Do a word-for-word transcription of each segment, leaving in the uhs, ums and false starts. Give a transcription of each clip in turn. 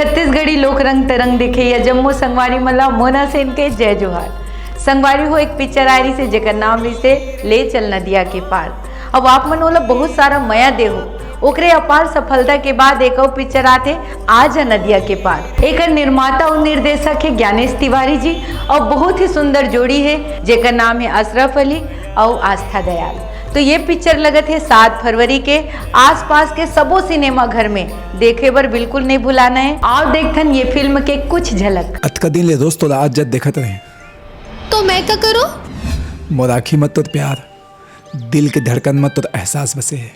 छत्तीसगढ़ी लोक रंग तरंग देखे या जम्मो संगवारी मन ला मोना सेन के जय जोहार। संगवारी हो, एक पिक्चर आय रहिसे जेकर नाम रहिसे ले चल नदिया के पार। अब आप मन ओला बहुत सारा मया दे हो, ओकरे अपार सफलता के बाद एक अउ पिक्चर आथे आजा नदिया के पार। एकर निर्माता अउ निर्देशक हे ज्ञानेश तिवारी जी, अउ बहुत ही सुंदर जोड़ी हे जेकर नाम हे अशरफ अली अउ आस्था दयाल। तो ये पिक्चर लगत हे सात फरवरी के आसपास के सबो सिनेमा घर में, देखे बर बिल्कुल नहीं भुलाना है। आओ देखथन ये फिल्म के कुछ झलक। अतका दिन ले दोस्त तोला आज जद देखत रहे। तो मैं का करूं? मोर आँखी म तोर प्यार, दिल के धड़कन म तोर एहसास बसे हे।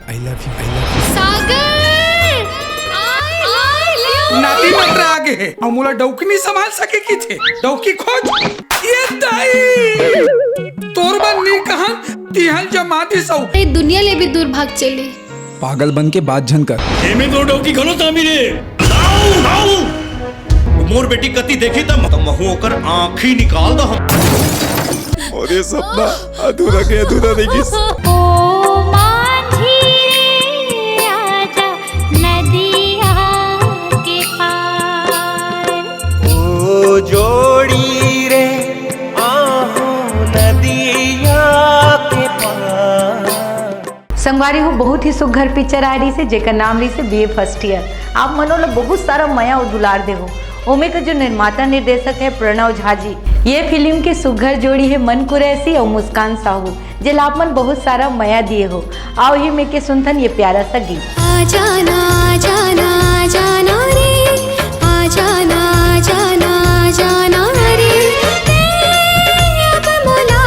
I love you, I love you। Sagar, I love you। नाती नतरा आगे हे, अउ मोला डौकी नहीं संभाल सके किथे। डौकी खोज। ये दाई, तोर बर नी कहन, तिहल जमा दिसौ। ए दुनिया ले भी दूर भाग चली। पागल बन के बात झन कर। एमे तो डौकी घलो शामिल हे। लाऊ, लाऊ। मोर बेटी कति देखी त म-, त महू ओकर आँखी निकाल दहूं। अउ ये सपना अधूरा के अधूरा रह गिस। ओ मांझी रे, आजा नदिया के पार। ओ जोड़ी रे, आहू नदिया के पार। संगवारी हो, बहुत ही सुघर पिक्चर आय रहिसे, जेकर नाम रहिसे बीए फर्स्ट ईयर। आप मन ओला बहुत सारा मया अउ दुलार दे हो। ओमे के जो निर्माता निर्देशक हे प्रणव झा जी, ये फिल्म के सुघर जोड़ी हे मन कुरैशी अउ मुस्कान साहू, जेला आप मन बहुत सारा मया दिए हो। आओ ही में के सुनथन ये प्यारा सा गीत। आ जाना, आ जाना, आ जाना रे, आ जाना, आ जाना, आ जाना रे, तैं अब मोला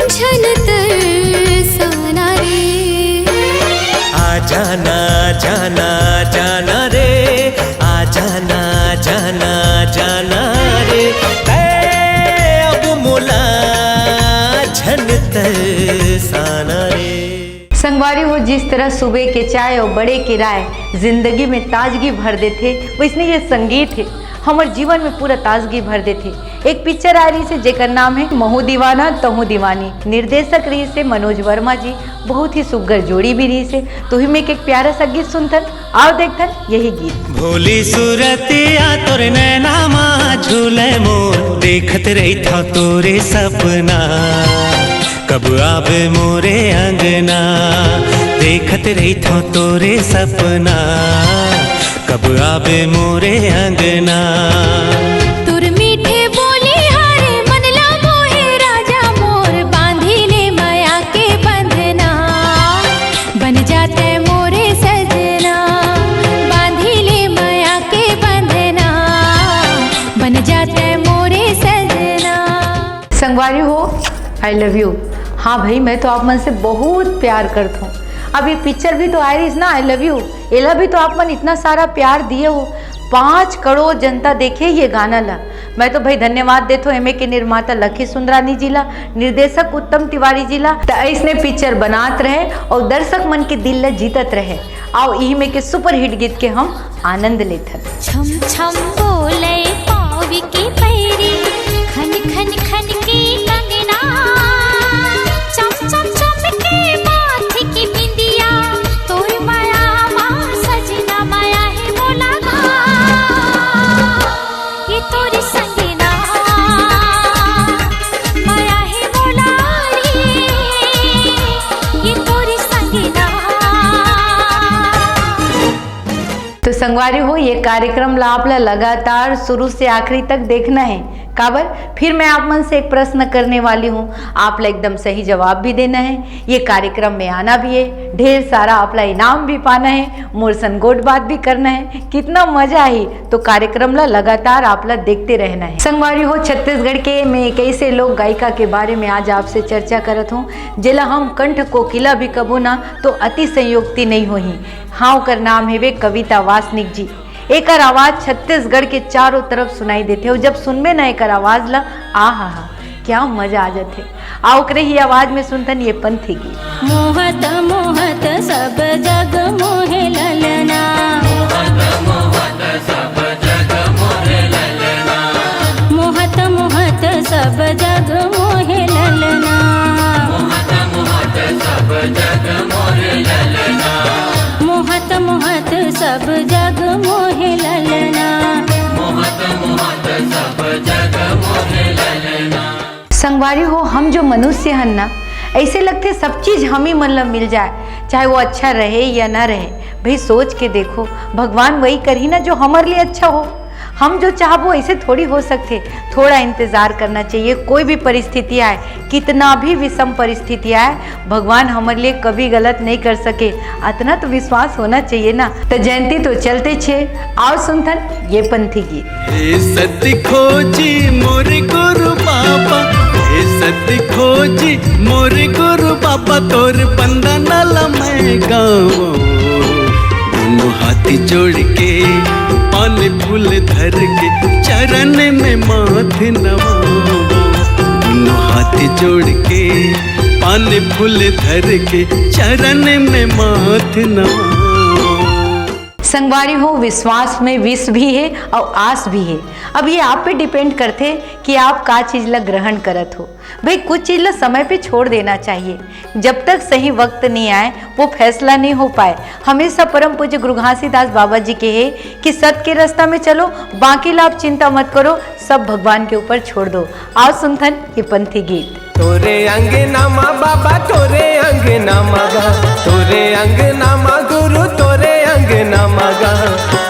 झन तरसाना रे। आ जाना, आ जाना, आ जाना रे, आ जाना, आ जाना, आ जाना रे, तैं अब मोला झन तरसाना रे। संगवारी हो, जिस तरह सुबह के चाय अउ बड़े के राय जिंदगी में ताजगी भर देथे, वइसने ये संगीत हे, हमर जीवन में पूरा ताजगी भर देथे। एक पिक्चर आय रहिसे, जेकर नाम हे महू दीवाना तहू दीवानी। निर्देशक रहिसे मनोज वर्मा जी, बहुत ही सुघर जोड़ी भी रहिसे। तो ही में एक, एक प्यारा सा गीत सुनथन, आओ देखथन यही गीत। भोली सूरतिया तोर नैना मा झूले मोर, देखत रहिथंव तोरे सपना। कब आबे मोरे अंगना, देखत रहिथंव तोरे सपना, कब आबे मोरे अंगना। तोर मीठे बोली हर मन ला मोहे राजा मोर, बांधी ले मया के बंधना, बन जा तैं मोरे सजना, बांधी ले मया के बंधना, बन जा तैं मोरे सजना। संगवारी हो, I love you। हाँ भाई, मैं तो आप मन से बहुत प्यार करत हूँ। अब ये पिक्चर भी तो आय रहिस ना, I love you, एला भी तो आप मन इतना सारा प्यार दिए हो। पाँच करोड़ जनता देखे ये गाना ला। मैं तो भाई धन्यवाद देत हूँ एमे के निर्माता लखी सुंदरानी जी ला, निर्देशक उत्तम तिवारी जी ला। त अइसने पिक्चर बनात रहे अउ दर्शक मन के दिल ला जीतत रहे। आओ इही में के सुपरहिट गीत के हम आनंद लेथन। छम छम बोले पाँव के पैरी, खन खन खन के कंगना, चम चम चमके माथ के बिंदिया, तोर मया मा सजना मया हे मोला ना, ये तोर संगना मया हे मोला रे, ये तोर संगना। तो संगवारी हो, ये कार्यक्रम ला आप ला लगातार शुरू से आखिरी तक देखना है। काबर? फिर मैं आप मन से एक प्रश्न करने वाली हूँ, आप ला एकदम सही जवाब भी देना है। ये कार्यक्रम में आना भी है, ढेर सारा आप ला इनाम भी पाना है, मोर सन गोठ बात भी करना है। कितना मजा आही, तो कार्यक्रम ला लगातार आप ला देखते रहना है। संगवारी हो, छत्तीसगढ़ के मैं एक ऐसे लोक गायिका के बारे में आज आपसे चर्चा करत हूँ, जेला हम कंठ कोकिला भी कबो ना, तो अति संयोक्ति नहीं होही। हाँ, ओकर नाम हेवे कविता वासनिक जी। एकर आवाज छत्तीसगढ़ के चारों तरफ सुनाई देथे। अउ जब सुनबे ना एकर आवाज ला, आ हा हा, क्या मजा आ जाथे। आ ओकरे ही आवाज में सुनथन ये पंथी गीत। मोहत मोहत सब जग मोहे ललना। मोहत मोहत सब जग मोहे ललना। मोहत मोहत सब जग मोहे ललना। संगवारी हो, हम जो मनुष्य हन ना, ऐसे लगथे सब चीज हम ही मन ला मिल जाए, चाहे वो अच्छा रहे या ना रहे। भाई, सोच के देखो, भगवान वही करही ना जो हमर लिए अच्छा हो। हम जो चाहबो ऐसे थोड़ी हो सकथे। थोड़ा इंतजार करना चाहिए। कोई भी परिस्थिति आए, कितना भी विषम परिस्थिति आए, भगवान हमर लिए कभी गलत नहीं कर सके। अतना तो विश्वास होना चाहिए ना। तो जयंती तो चलते छे, आओ सुनथन ये पंथी गीत। हे सत खोजी मोर गुरु बाबा, हे सत खोजी मोर गुरु बाबा, तोर बंदना ला मैं गावो। दोनों हाथ जोड़ के, पान फूल धर के, चरण में माथ नवावो। दोनों हाथ जोड़ के, पान फूल धर के, चरण में माथ नवावो। संगवारी हो, विश्वास में विष भी है और आस भी है। अब ये आप पे depend करथे कि आप का चीज ला ग्रहण करत हो। भाई, कुछ चीज ला समय पे छोड़ देना चाहिए। जब तक सही वक्त नहीं आए, वो फैसला नहीं हो पाए। हमेशा परम पूज्य गुरु घासीदास बाबा जी के है कि सत के रास्ता में चलो, बाकी ला आप चिंता मत करो, सब भगवान के ऊपर छोड़ दो। आओ सुनथन ये पंथी गीत। तोरे अंगना मा बाबा, तोरे अंगना मा गा, तोरे अंगना मा गुरु, तोरे अंगना मा गा।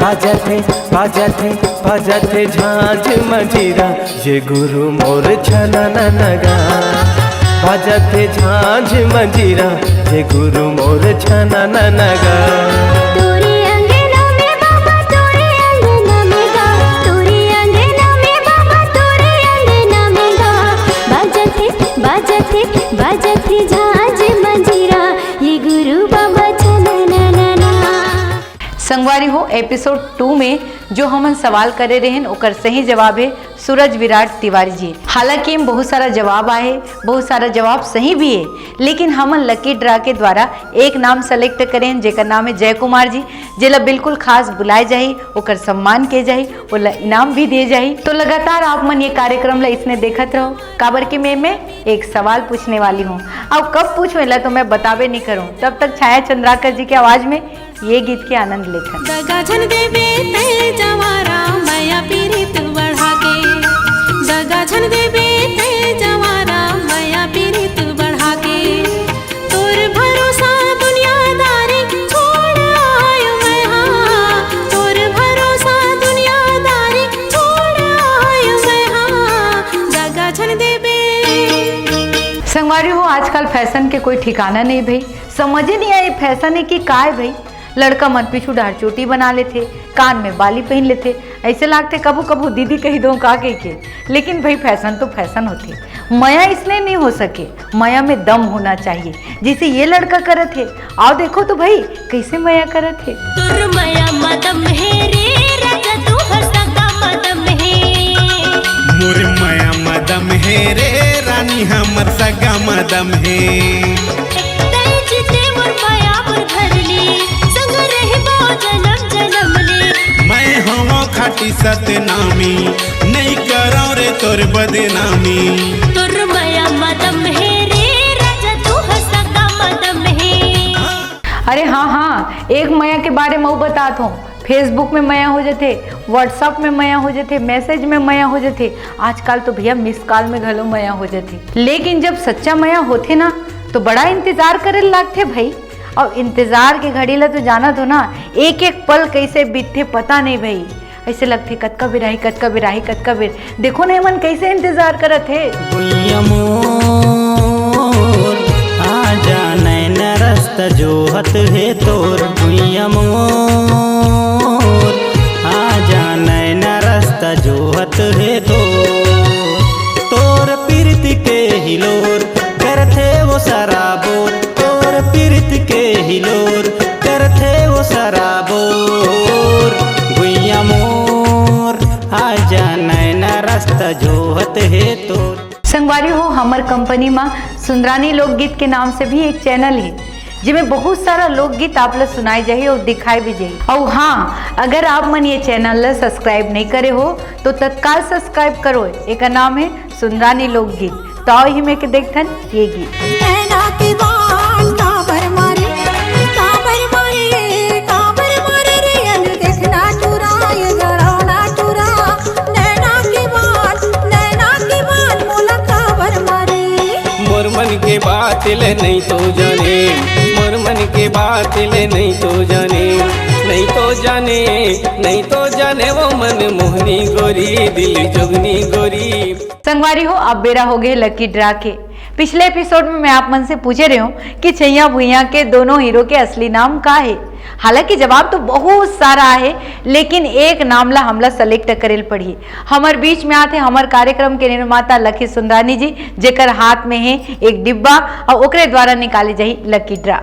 बाजत हे, बाजत हे, बाजत हे झांझ मंजीरा, ये गुरु मोर छना ननगा। बाजत हे झांझ मंजीरा, ये गुरु मोर छना ननगा। तोरे अंगना में बाबा, तोरे अंगना में गा, तोरे अंगना में बाबा, तोरे अंगना में गा। बाजत हे, बाजत हे, बाजत हे झांझ मंजीरा, ये गुरु बाबा छना ननगा। संगवारी हो, एपिसोड टू में जो हमन सवाल करे रहेन, ओकर सही जवाब है सूरज विराट तिवारी जी। हालांकि एम बहुत सारा जवाब आए हे, बहुत सारा जवाब सही भी है, लेकिन हमन लकी ड्रा के द्वारा एक नाम सेलेक्ट करेन, जेकर नाम है जय कुमार जी, जेला बिल्कुल खास बुलाए जाही, ओकर सम्मान किए जाही, ओला इनाम भी दिए जाही। तो लगातार आप मन ये कार्यक्रम ला इसने देखत रहो, काबर कि मैं, मैं एक सवाल पूछने वाली हूँ। अब कब पूछूँ एला तो मैं बताबे नहीं करूँ। तब तक छाया चंद्राकर जी के आवाज में ये गीत के आनंद लेथन। दगा झन देबे तै जवारा, मया पीरित बढ़ा के। दगा झन देबे तै जवारा, मया पीरित बढ़ा के। तोर भरोसा दुनियादारी छोड़ आयो मैं हाँ, तोर भरोसा दुनियादारी छोड़ आयो मैं हाँ। दगा झन देबे। संगवारी हो, आजकल फैशन के कोई ठिकाना नहीं भाई, समझे नहीं आए फैशन है कि काय भाई। लड़का मन पीछू डाहर चोटी बना लेथे, कान में बाली पहिन लेथे, ऐसे लागथे कभू कभू दीदी कही दो का कह के। लेकिन भाई, फैशन तो फैशन होथे, मया इसने नहीं हो सके। मया में दम होना चाहिए, जैसे ये लड़का करत हे। आओ देखो तो भाई, कैसे मया करत हे। तोर मया मदम हे रे राजा, तू हर सगा मदम हे। मोर मया मदम हे रे रानी, हमर सगा मदम हे। तै जीते मोर मया मोर भरली, संग रहबो जनम जनम ले। मैं हवं खाटी सतनामी, नहीं करौं रे तोर बदनामी। तोर मया मदम हे रे राजा, तू हर सगा मदम हे। अरे हाँ, हाँ, एक मया के बारे में अउ बतात हूँ। Facebook में मया हो जथे, WhatsApp में मया हो जथे, मैसेज में मया हो जथे, आजकल तो भैया मिस कॉल में घलो मया हो जथे। लेकिन जब सच्चा मया होथे ना, तो बड़ा इंतजार करे ल लागथे भाई। अउ इंतजार के घड़ी ला तो जानत हो ना, एक एक पल कैसे बीतथे पता नहीं भाई। ऐसे लगथे कतका बेर आही, कतका बेर आही, कतका बेर। देखो ना, एमन कैसे इंतजार करत हे। गुइया मोर, आजा नैन रस्ता जोहत हे तोर। गुइया मोर, आजा नैन रस्ता जोहत हे तोर। तोर पीरती के हिलोर, करथे वो सराबोर। तोर पीरती के हिलोर, करथे वो सराबोर। गुइया मोर, आजा नैना रस्ता जोहत हे तोर। संगवारी हो, हमर कंपनी म सुंदरानी लोकगीत के नाम से भी एक चैनल हे, जेमे बहुत सारा लोकगीत आप ला सुनाए जाही और दिखाए भी जाही। और हाँ, अगर आप मन ये चैनल ला सब्सक्राइब नहीं करे हो, तो तत्काल सब्सक्राइब करो। एकर नाम हे सुंदरानी लोकगीत। तो आओ ही में के देखथन ये गीत। नैना के बाण काबर मारे, काबर मारे, काबर मारे रे, अन देखना टुरा, ये गड़ौना टुरा। नैना के बाण के बात ले नहीं तो जाने, मोर मन के बात ले नहीं तो जाने, नहीं तो जाने, नहीं तो जाने वो मन मोहनी गोरी, दिल जोगनी गोरी। संगवारी हो, अब बेरा हो गए लकी ड्रा के। पिछले एपिसोड में मैं आप मन से पूछे रहे हूँ कि छैया भुइया के दोनों हीरो के असली नाम का है। हालांकि जवाब तो बहुत सारा है, लेकिन एक नाम ला हमला सेलेक्ट करेल पड़ी। हमर बीच में आते हमर कार्यक्रम के निर्माता लकी सुंदरानी जी, जेकर हाथ में है एक डिब्बा और ओकरे द्वारा निकाले जाही लकी ड्रा।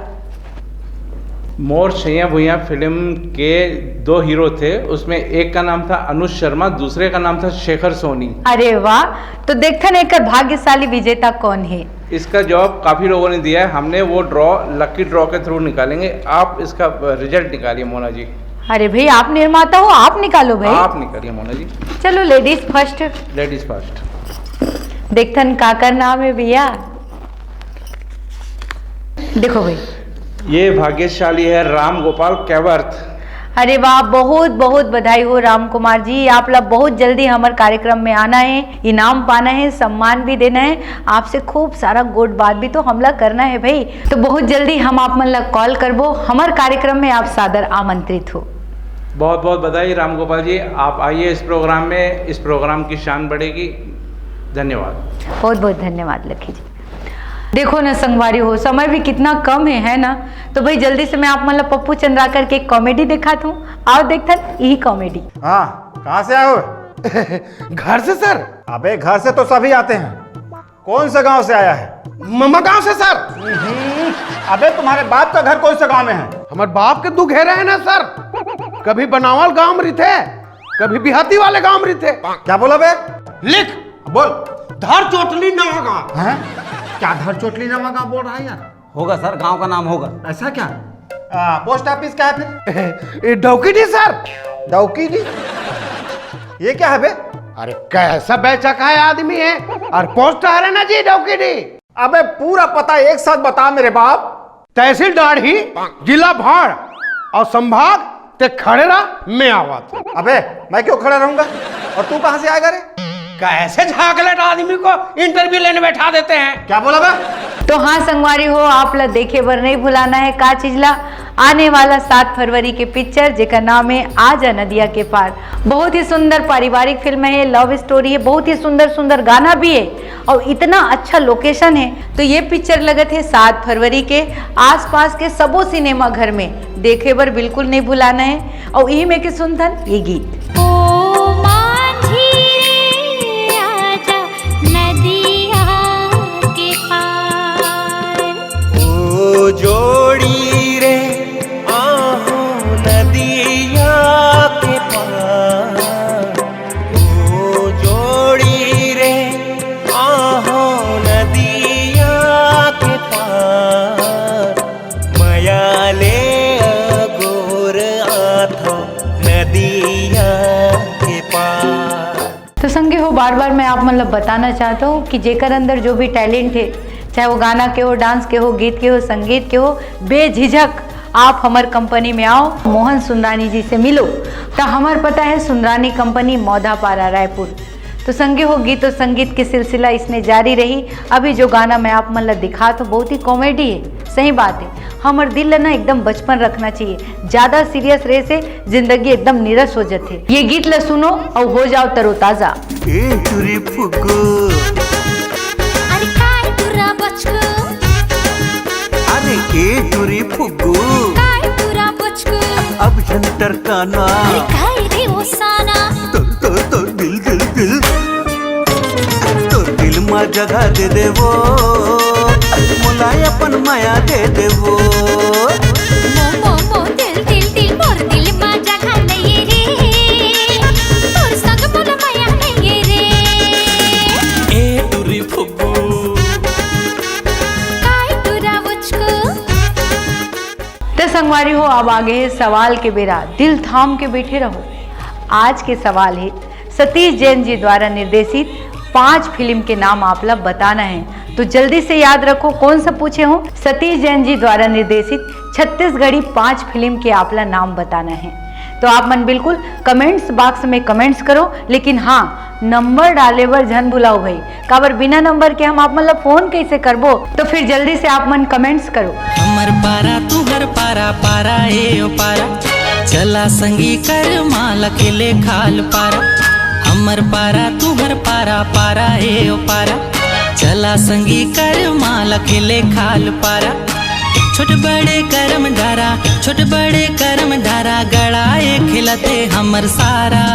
मोर छैया भुइया फिल्म के दो हीरो थे, उसमें एक का नाम था अनुज शर्मा, दूसरे का नाम था शेखर सोनी। अरे वाह, तो देखथन एकर भाग्यशाली विजेता कौन है। इसका जवाब काफी लोगों ने दिया है, हमने वो ड्रॉ लकी ड्रॉ के थ्रू निकालेंगे। आप इसका रिजल्ट निकालिए मोना जी। अरे भाई, आप निर्माता हो, आप निकालो भाई। आप निकालिए मोना जी। चलो, लेडीज फर्स्ट। Ladies first. देखथन काकर नाम है भैया। देखो भाई, ये भाग्यशाली है राम गोपाल कैवर्थ। अरे वाह, बहुत बहुत बधाई हो राम कुमार जी, आप ला बहुत जल्दी हमर कार्यक्रम में आना है, इनाम पाना है, सम्मान भी देना है, आपसे खूब सारा गोठ बात भी तो हमला करना है भाई। तो बहुत जल्दी हम आप मन ला कॉल करबो, हमर कार्यक्रम में आप सादर आमंत्रित हो। बहुत बहुत बधाई राम गोपाल जी, आप आइए इस प्रोग्राम में, इस प्रोग्राम की शान बढ़ेगी। धन्यवाद। बहुत बहुत धन्यवाद लकी जी। देखो ना संगवारी हो, समय भी कितना कम है, है ना? तो भाई जल्दी से मैं आप मन ला पप्पू चंद्राकर के एक कॉमेडी दिखात हूँ। आओ देखथन यही कॉमेडी। हाँ, कहाँ से आए हो? घर से सर। अबे घर से तो सभी आते हैं, कौन से गांव से आया है? ममा गांव से सर। हम्म, अबे तुम्हारे बाप का घर कौन से गांव में है? हमारे बाप के दू घेरा है ना सर, कभी बनावल गांव में रहिथे, कभी बिहाती वाले गांव में रहिथे। क्या बोला बे? लिख, बोल। धर चोटली नवा गांव। हैं? क्या धर चोटली नवा गांव बोल रहा है यार? होगा सर, गांव का नाम होगा। ऐसा क्या? आ, पोस्ट ऑफिस क्या है फिर? ये डौकी डी सर। डौकी डी? ये क्या है बे? अरे कैसा बेचकाए आदमी है। और पोस्ट आ रहा ना जी डौकी डी। अबे पूरा पता एक साथ बता मेरे बाप। तहसील डाढ़ी, जिला भाड़ और संभाग ते खड़े रहा, मैं आवा था। अबे मैं क्यों खड़ा रहूंगा? और तू कहां से आएगा रे? कैसे झाकलेट आदमी को इंटरव्यू लेने बैठा देते हैं? क्या बोला बे? तो हाँ संगवारी हो, आप ला देखे बर नहीं भुलाना है का चीज ला, आने वाला सात फरवरी के पिक्चर जेकर नाम है आजा नदिया के पार। बहुत ही सुंदर पारिवारिक फिल्म है, लव स्टोरी है, बहुत ही सुंदर सुंदर गाना भी है और इतना अच्छा लोकेशन है। तो ये पिक्चर लगत है सात फरवरी के आसपास के सबो सिनेमा घर में, देखे बर बिल्कुल नहीं भुलाना है। और यही में के सुनथन ये गीत। ओ मांझी रे आजा नदिया के पार। ओ जोड़ी रे आहो नदिया के पार, ओ जोड़ी रे आहो नदिया के पार, मया ले अगोर आथो नदिया के पार। तो संगी हो, बार बार मैं आप मतलब बताना चाहता हूँ कि जेकर अंदर जो भी टैलेंट है, चाहे वो गाना के हो, डांस के हो, गीत के हो, संगीत के हो, बेझिझक आप हमर कंपनी में आओ, मोहन सुंदरानी जी से मिलो। तो हमर पता है सुंदरानी कंपनी, मौधापारा, रायपुर। तो संगी हो, गीत और संगीत के सिलसिला इसने जारी रही। अभी जो गाना मैं आप मन ला दिखात हूँ, बहुत ही कॉमेडी है, सही बात है। हमर दिल ला ना एकदम बचपन रखना चाहिए, ज्यादा सीरियस रहे से जिंदगी एकदम निरस हो जाथे। ये गीत ला सुनो और हो जाओ तरोताजा। ए टुरी फुग्गू, अरे काय टुरा बचकू, अरे ए टुरी फुग्गू, काय टुरा बचकू, अब झंटर का ना, अरे काय रे ओसाना, तोर तोर तोर दिल दिल दिल, तोर दिल मा जगह दे देवो, मोला अपन माया दे देवो। मो मो मो दिल दिल दिल, मोर दिल मा जगह नहीं रे, तोर संग मोला माया नहीं रे। ए टुरी फुग्गू, काय टुरा बचकू। तो संगवारी हो, अब आगे है सवाल के बेरा, दिल थाम के बैठे रहो। आज के सवाल है, सतीश जैन जी द्वारा निर्देशित पांच फिल्म के नाम आप ला बताना है। तो जल्दी से याद रखो कौन सा पूछे हो। सतीश जैन जी द्वारा निर्देशित छत्तीसगढ़ी पांच फिल्म के आप ला नाम बताना है। तो आप मन बिल्कुल कमेंट्स बॉक्स में कमेंट्स करो, लेकिन हाँ, नंबर डाले बर झन भुलाओ भाई, काबर बिना नंबर के हम आप मन ला फोन कैसे करबो? तो फिर जल्दी से आप मन कमेंट्स करो। हमर पारा तुहर पारा, पारा ए ओ पारा, चला संगी कर माला खेले खाल पारा। हमर पारा तुहर पारा, पारा ए ओ पारा, चला संगी कर माला खेले खाल पारा। छोट बड़े करम डारा, छोट बड़े करम डारा, गड़ाए खिलते हमर सारा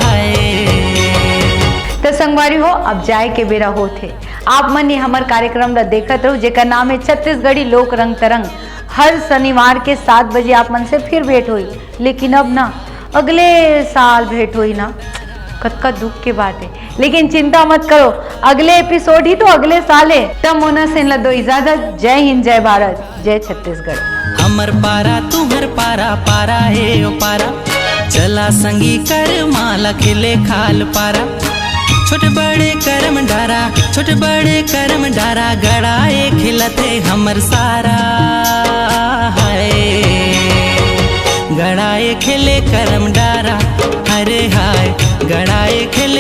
है। तो संगवारी हो, अब जाए के बेरा होत हे। आप मन ये हमर कार्यक्रम ला देखत रहो, जेकर नाम है छत्तीसगढ़ी लोक रंग तरंग। हर शनिवार के सात बजे आप मन से फिर भेंट होई, लेकिन अब ना, अगले साल भेंट होई ना। कतका दुख के बात है, लेकिन चिंता मत करो, अगले एपिसोड ही तो अगले साल है। तब मोना सेन ला दो इजाजत। जय हिंद, जय भारत, जय छत्तीसगढ़। हमर पारा तुहर पारा, पारा ए ओ पारा, चला संगी कर माला खेले खाल पारा। छोट बड़े करम डारा, छोट बड़े करम डारा, गड़ाए खिलते हमर सारा है। गड़ाए खेले करम डारा, अरे हाय, गड़ाए खेले